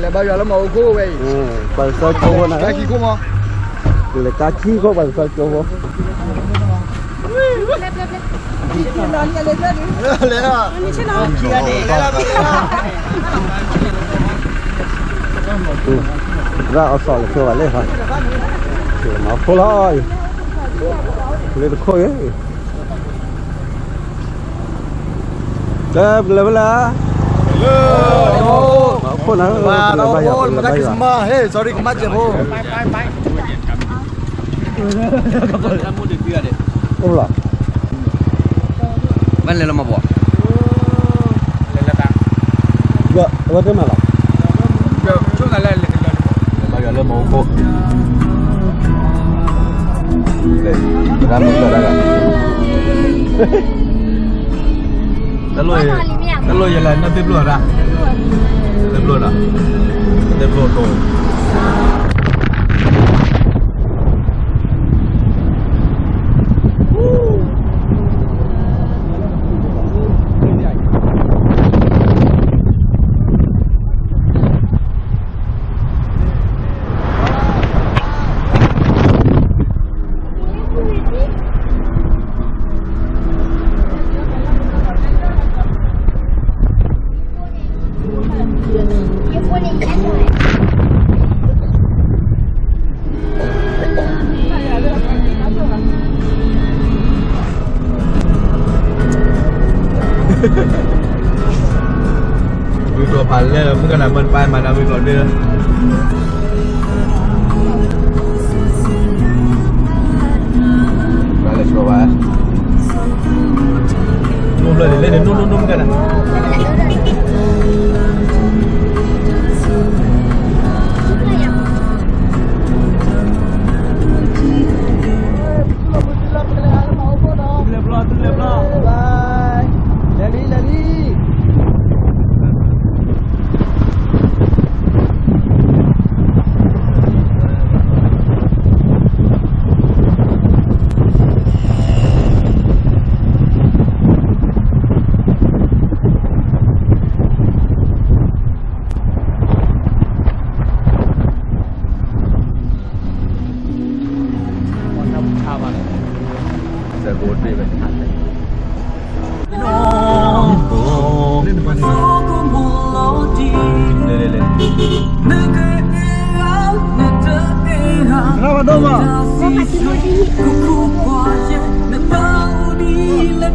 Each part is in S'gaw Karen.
လဲၤဘါယွၤလၢမီၤအိၣ်ခိၣ်ဝဲအံၤ, ပှၤကစီကၠိဖိနၤ, ကါခံခိၣ်မီၤ, လဲၤကါခံခိၣ်ပှၤကစီကၠိဖိ, လဲၤ, အီၣ်စီၣ်လဲၤဆိဘၣ်လဲၣ်, မီၤအိၣ်ခိၣ်လီၤအံၤ, လၢတခိၣ်အံၤ ကဲ ပကလဲၤဖဲလဲၣ်, မီၤအိၣ်ခိၣ်နၤ, ပကလဲၤဘါယွၤ, ပကလဲၤဘါယွၤ, အိၣ်လီၤ, ဘၣ်လဲၤလီၤမၤဘှီး, အဝဲသ့ၣ်မၤလီၤ, လဲၤဘါယွၤလၢမီၤအိၣ်ခိၣ်, တၢ်မုၢ်ကၢ်တၢ်ဂၤ တၢ်လိၣ်ယဲလဲၣ် နီၢ်သ့ၣ်ပျိၢ်အတၢ်, သ့ၣ်ပျိၢ်ဒီး, သ့ၣ်ပျိၢ်တိၢ် ဝံၤကျိၤဖးလဲၢ် မုၣ်ကနၢ်မၢတပၢ်မၤနၤဝံၤကျိၤဒ့လၢ ဘၣ်လဲၤဆှီဘၣ်, နိၣ်ဖျၢၣ်န့ၣ် လဲၣ်န့ၣ် နိၣ်နိၣ်နိၣ်မုၣ်ကနၢ် လဲၤလံ လဲၤလံ လဲၤ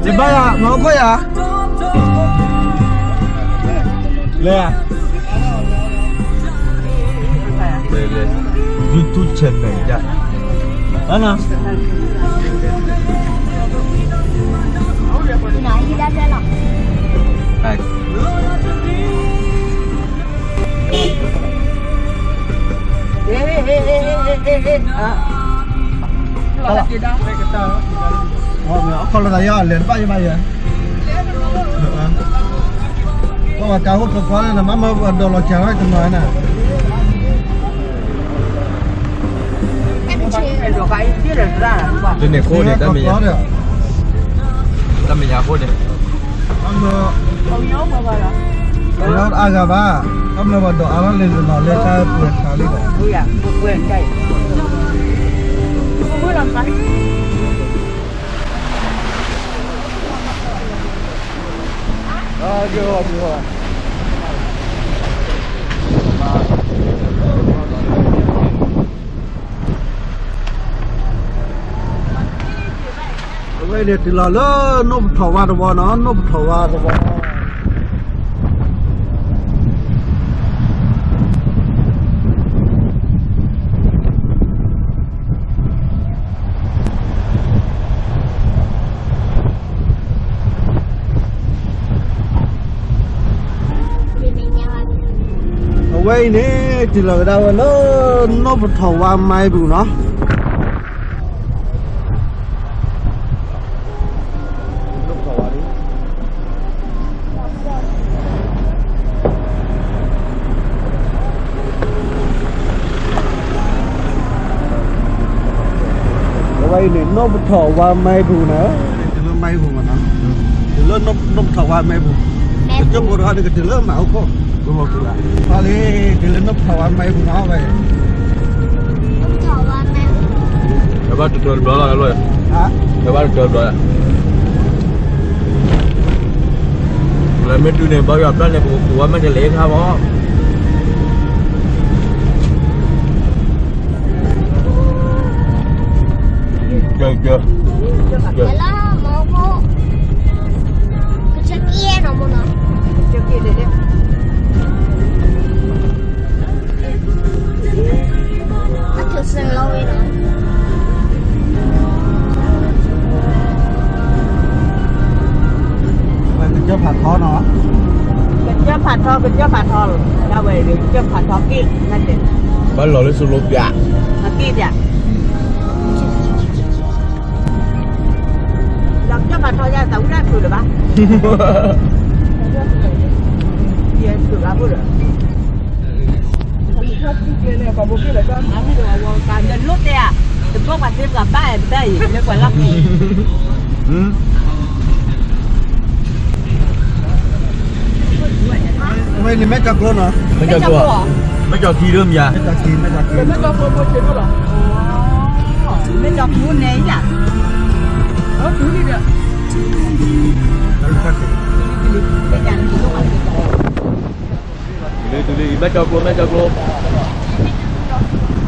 ဘါယွၤ မၤအိၣ်ခိၣ်ယၤ လဲၤ YouTube channel ယၤ အနီၤ ခီလၢသးယၤလဲၤတဘၣ်ယဘၣ်ယၤ ပှၤကးအိၣ်သကိးလၢနမ့ၢ်မၤ ပှၤဒိးလီၤစှၤထီၣ်တနီၤနၤ တန့ၢ်ဃိန့ၣ် တၢ်မဲာ်ညါ တၢ်မဲာ်ညါဃိန့ၣ် အါဂၤဘၣ် တၢ်မၤပှၤဒိးအါထီၣ်လံတနီၤလၢတၢ်ပှဲၤထးလံဒီး အဝဲန့ၣ်တုၤလီၤလၢ နိၣ်ပထီၣ်ဝါတဝီနီၤ နိၣ်ပထီၣ်ဝါတဝီ အဝဲအံၤန့ၣ် တုၤလီၤကဒါဝဲလၢ နိၣ်ပထီၣ်ဝါမါပူၤနီၤ အဝဲအံၤန့ၣ် နိၣ်ပထီၣ်ဝါမါပူၤန့ၣ် တုၤလၢမါပူၤမနီၤ တုၤလၢနိၣ်ပထီၣ်ဝါမါပူၤ မ့ၢ် ကၠိဖိတခါန့ၣ်ကတုၤလၢမၤအိၣ်ခိၣ်, ကၠိဖိတုၤလၢ, ပှၤလံ, တုၤလၢနီၢ်ဖီဝါမဲပူၤနီၤဝဲ, ဘၣ်တတြီတဘျီလီၤလၢ, ဘၣ်တတြီတဘျီလီၤ, လၢမ့ၢ်တုၤန့ၣ် ဘၣ်ယွၤပျၢ်န့ၣ် ပကကူးဝဲမ့ၢ်တလဲခါမီၤ ကၠီကၠီ, ကၠီ, ကၠီ, ကၠီက့ၤလဲၣ်လဲၣ်, အကၠီစၢလီၤဝဲနီၤ, ဝဲကစၢၢ်ဖးထီနီၤ, ကစၢၢ်ဖးထီ ကစၢၢ်ဖးထီလီၤ, ဒၣ်ဝဲကစၢၢ်ဖးထီက့ၢ်, ဘၣ်လီၤလၢစလိပျး, အက့ၢ်ပျး, လီၤကစၢၢ်ဖးထီယါ သးဝံၣ်တၢ်ထုးလၢၤဘၣ်, ယထုးဘၣ်ဖိလၢ လၢလိၣ်တဲဧါ, တဘျီပှၤသ့ပှၤဘၣ်အဲၣ်ပတၢ်အံၤ လၢပှၤလီၢ်ခံ, ဝဲန့ၣ်မဲၢ်ကၠီၤကျိနီၤ, မဲၢ်ကၠီၤကျိ, မဲၢ်ကၠီၤခံဒိၣ်မယါ, မဲၢ်ကၠီၤခံ, မဲၢ်ကၠီၤခံ, မဲၢ်ကၠီၤကျိန့ၣ်ယါ, တုၤလံ တုၤလံ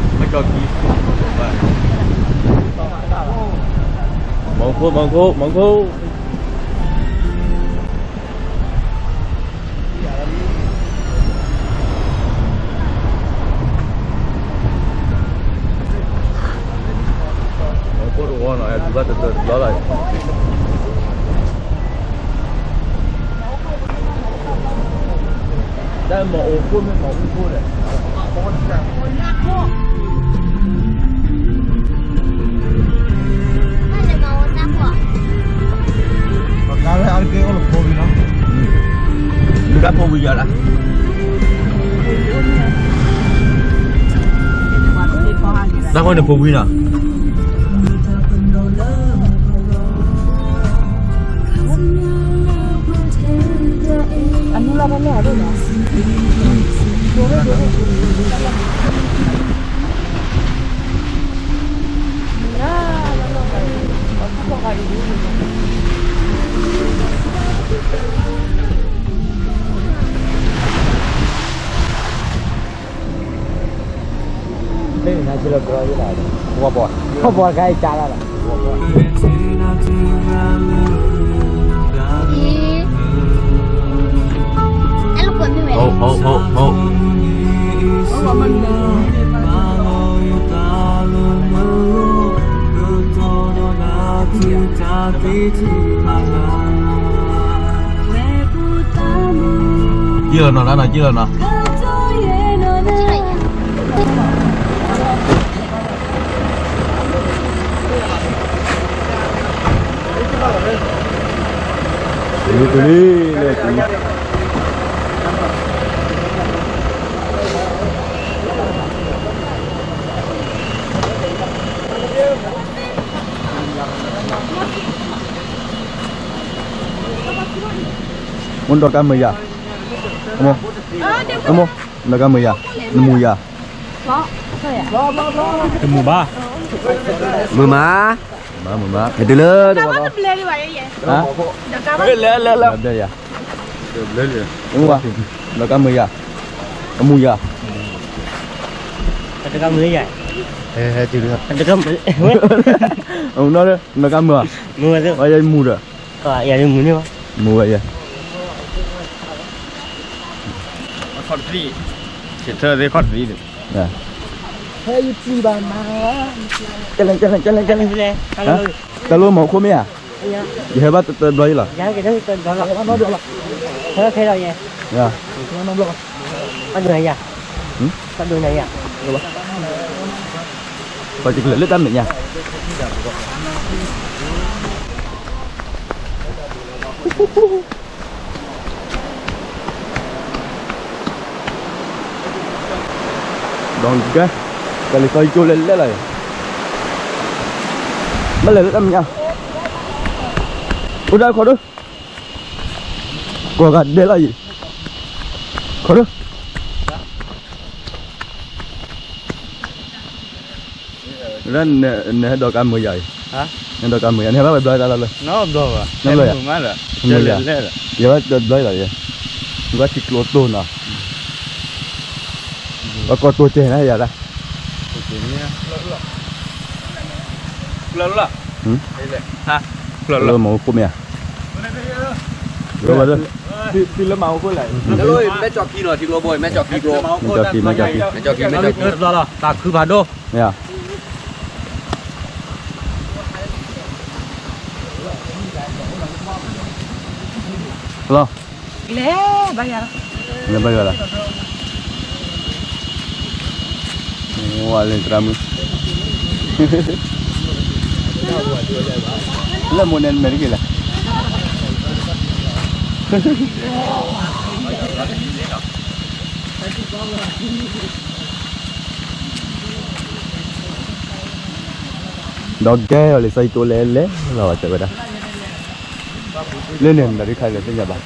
မဲၢ်ကၠီၤကျိ မဲၢ်ကၠီၤကျိ, မဲၢ်ကၠီၤခံ, မီၤခိၣ် မီၤခိၣ် မီၤခိၣ်, မီၤခိၣ်တဝီနီၤ အဲၣ်ဒိးဘၣ်တတၢၢ်တဘျီလီၤ. တၢ်မၤအိၣ်ခိၣ်မ့ၢ်မၤအိၣ်ခိၣ်လဲၣ်. ပှၤကါဝဲအါတက့ၢ်အိၣ်လၢဖိဝံၤလီၤ. လူၤတၢ်ဖိဝံၤယၤလၢ တၢ်ဃိန့ၣ်ဖိဝံၤနီၤ. အနုလၢဖဲန့ၣ်အဒိၣ်နီၤ. မ့ၢ်နၤက့ၤလီၤကရီလီၤ, ဝီၤဘီ, ဝီၤဘီတခါအံၤကၢ်လီၤလီၤ. က့ၤလီၤနီၤ တၢ်နီၤ က့ၤလီၤနီၤ. တုၤလံ တုၤလံ လၢတုၤလံ. မ့ၢ်ဒီးကါမုာ်ယၤ, အမိၢ်, အမိၢ်, ဒီးကါမုာ်ယၤ, နမူယၤ, တမူဘၣ်, မုာ်မး, မုာ်မး, ဟဲတုၤလၢတဝီလီၤ, လဲၤလဲၤလဲၤ, ဒီးကါမုာ်ယၤ, အမူယၤ, တကါမုာ်ယၤ, ဟဲတုၤလၢ, ဒီးကါမုာ်, မုာ်, မုာ်ဒီး မူဝဲယဲ, ခီၣ်တသံ, ဆံးထၢသ့ခီၣ်တသံဒီး, ဟဲယပျံၤဘၣ်မး, ကလဲၤ ကလဲၤ ကလဲၤ ကလဲၤ, တၢ်လိၣ်မီၤခိၣ်မ့ၢ်ဧါ, ယဟဲဘၣ်တဘျီအံၤလီၤ, ဟဲခဲလီၤယဲ, ပှၤဒိးနၤယၤ, ပှၤဒိးနၤယၤ, ပှၤကလဲၤလၢတၢ်မဲာ်ညါ. ဒီးကဲ, ကလဲၤသီယကၠိလဲၣ်လဲၣ်လီၤ, ဘၣ်လဲၤလၢတၢ်မဲာ်ညါ, အိၣ်ဒၣ်ခီဒိၣ်. ကိးဂၤဒဲးလီၤအံၤ, ခီဒိၣ်, နဟဲဒီးကါမုာ်ယၤအံၤ, နဟဲဒီးကါမုာ်ယၤ, နဟဲဘၣ်ဘျီတၢ်လီၤလၢ, နဘျီယၤ, ယဘၣ်ဘျီတၢ်လီၤယဲ, နကွၢ်ထံကျိတိၢ်နီၤ, ပှၤကိးတိၢ်ကဲနၤယၤတၢ်, လၢမၤအိၣ်ခိၣ်မ့ၢ်ဧါ, လၢမၤအိၣ်ခိၣ်လဲၣ်, မဲကၠီခံနီၤ ထံကျိဘိ မဲကၠီခံကျိ, မဲကၠီခံ မဲကၠီခံ, မဲကၠီခံ, မဲကၠီခံ, တဘျီလီၤ တၢ်ခုဖးဒိၣ်, မ့ၢ်ဧါ လီၤ, လဲၤဘၣ်ယၤလီၤ, လဲၤဘၣ်ယၤလီၤ, ဝဲလၢသရၣ်မုၣ်, လၢမိၢ်န့ၣ်မဲာ်တက့ၢ်လဲၣ် ဒီးကဲအီၤလံ စီၤယံတိလဲၤလဲၤလီၤဘၣ်တဲဝဲဒၣ်, လၢန့ၣ်မတၤဒုးခါလဲၣ်သ့ၣ်ညါဘၣ်,